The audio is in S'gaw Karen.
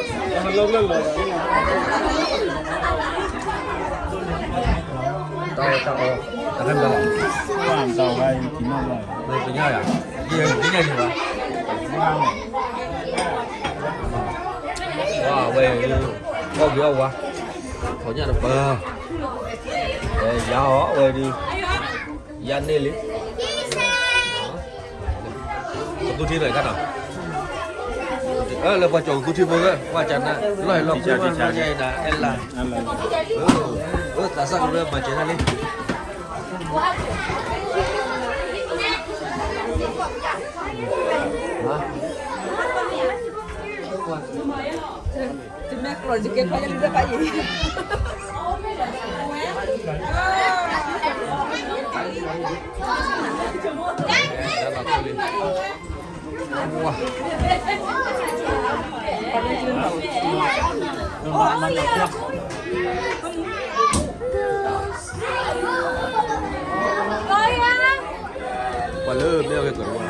တၢ်အီၣ်တၢ်အီ တၢ်ဖဲမတၤလီၤ, ပညါယၤ, ပညါယၤဘၣ်, ဝဲ, အီၣ်က့ၤအီၣ်ဝါ, ထီၣ်ညၣ်တပၤ, ယၤအီၣ်ဝဲဒုး, ယၤန့ၢ်လံ ပသူထံနီၤခါနီၤ, လၢပှၤကၠီၤကသူထံဖိဝဲ ကွၢ်ကနၣ် လီၢ်ဟဲလီၢ်ခူ မၤကနၣ် အဲၣ်လၢ, သးစၢ်ကရၢမၤကနၣ်လံ, ပှၤလၢမ့ၢ်အီၣ်ကဲကီးတဝါ